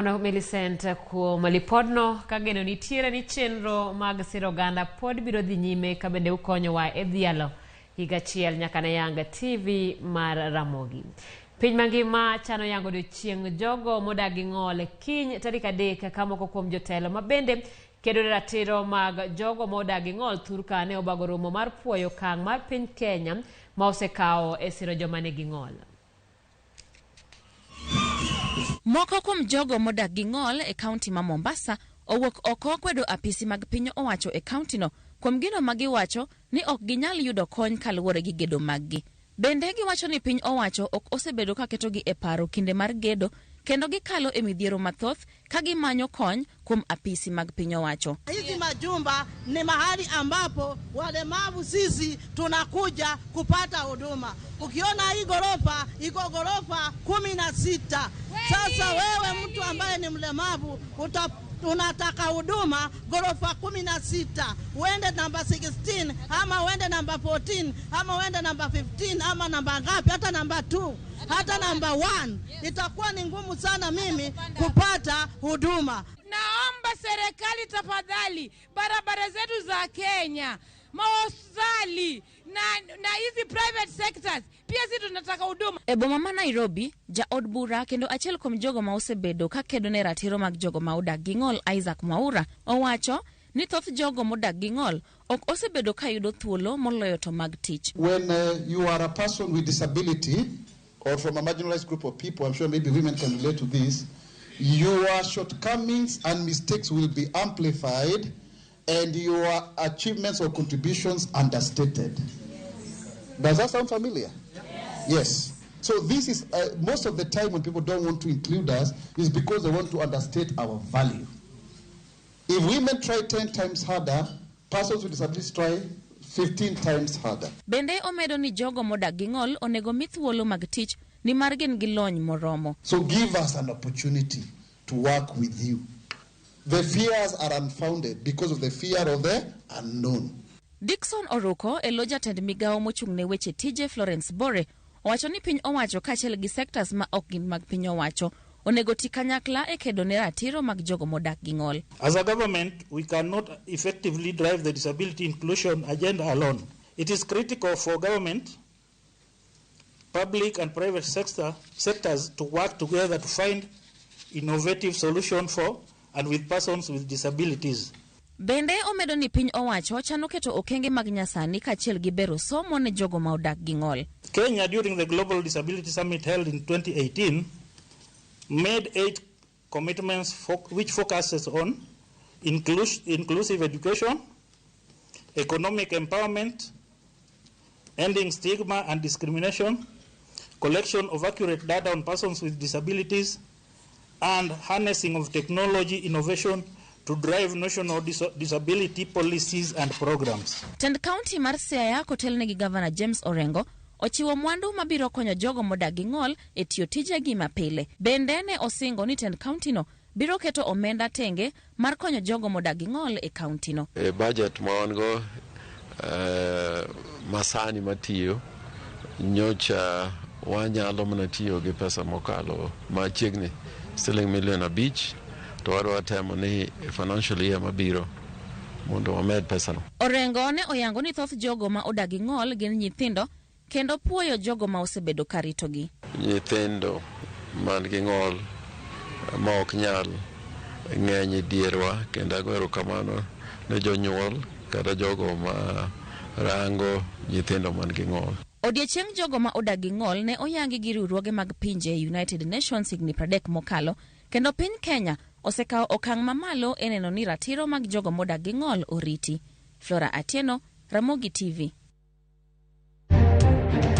Mano Millicent kuom lipodno ka geno nitiere ni chenro mag siro oganda pod biro dhi nyime ka bende ukonyowa e dhialo higa achiel nyaka ne yang TV mar Ramogi. Piny mangima chano yango odiochieng' jogo modak gi ng'ol kiny tarik 3 ka moko kuom jotelo ma bende kedo ne ratiro mag jogo modak gi ng'ol thurka ne obago romo mar puoyo okang' mar piny Kenya ma osekawo e siro joma nigi ng'ol. Moko kuom jogo modak gi ng'ol e kaunti ma Mombasa owuok oko kwedo apisi mag piny owacho e kauntino kuom gino ma giwacho ni ok ginyal yudo kony kaluwore gi gedo maggi. Bende giwacho ni piny owacho ok osebedo ka ketogi e paro kinde mar gedo kendo gikalo e midhiero mathoth ka gimanyo kony kuom apisi mag piny owacho. Hizi majumba ni mahali ambapo walemavu sisi tunakuja kupata huduma. Ukiona hii gorofa iko gorofa 16. Sasa wewe mtu ambaye ni mlemavu unataka huduma gorofa 16, uende namba 16 ama uende namba 14 ama uende namba 15 ama namba ngapi, hata namba 2 hata namba 1, itakuwa ni ngumu sana mimi kupata huduma. Naomba serikali tafadhali, barabara zetu za Kenya, mahospitali na hizi private sectors pia sisi tunataka huduma. E boma ma Nairobi, jaod bura kendo achiel kuom jogo ma osebedo ka kedo ne ratiro mag jogo ma odak gi ng'ol Isaac Mwaura owacho ni thoth jogo modak gi ng'ol ok osebedo ka yudo thuolo moloyo to mag tich. When you are a person with disability or from a marginalized group of people, I'm sure maybe women can relate to this, your shortcomings and mistakes will be amplified and your achievements or contributions understated. Does that sound familiar? Yes. Yes. So this is, most of the time when people don't want to include us, is because they want to understate our value. If women try 10 times harder, persons with disabilities try 15 times harder. Bende omedo ni jogo modak gi ng'ol onego mi thuolo mag tich nimar gin gi lony moromo. So give us an opportunity to work with you. The fears are unfounded because of the fear of the unknown. Dickson Oruko e lo jatend migawo mochung' ne weche tije Florence Bore owacho ni piny owacho kaachiel gi sectors ma ok gin mag piny owacho onego ti kanyakla e kedo ne ratiro mag jogo modak gi ng'ol. As a government, we cannot effectively drive the disability inclusion agenda alone. It is critical for government, public and private sectors to work together to find innovative solutions for and with persons with disabilities. Bende omedo ni piny owacho chano keto okenge mag nyasani kaachiel gi bero somo ne jogo ma odak gi ng'ol. Kenya, during the Global Disability Summit held in 2018, made 8 commitments which focuses on inclusive education, economic empowerment, ending stigma and discrimination, collection of accurate data on persons with disabilities, and harnessing of technology innovation to drive national disability policies and programs. Tend county mar Siaya kotelne gi Governor James Orengo ochiwo mwandu mabiro konyo jogo modak gi ng'ol e tiyo tijegi mapile. Bende ne osingo ni tend county no biro keto omenda tenge mar konyo jogo modak gi ng'ol e county no. E budget ma wan go masani matiyo nyocha wanyalo mana tiyo gi pesa mokalo machiegni siling milion 5 to wadwa temo ni financial year mabiro mondo wamed pesano. Orengo ne oyango ni thoth jogo ma odak gi ng'ol gin nyithindo kendo puoyo jogo ma osebedo ka ritogi. Nyithindo man gi ng'ol ma ok nyal ng'eny e dierwa kendo ago erokamano ne jonyuol kata jogo ma rango nyithindo man gi ng'ol. Odiechieng' jogo ma odak gi ng'ol ne oyangi gi riwruoge mag pinje United Nations higni 30 mokalo kendo piny Kenya osekawo okang' mamalo e neno ni ratiro mag jogo modak gi ng'ol oriti. Flora Atieno, Ramogi TV.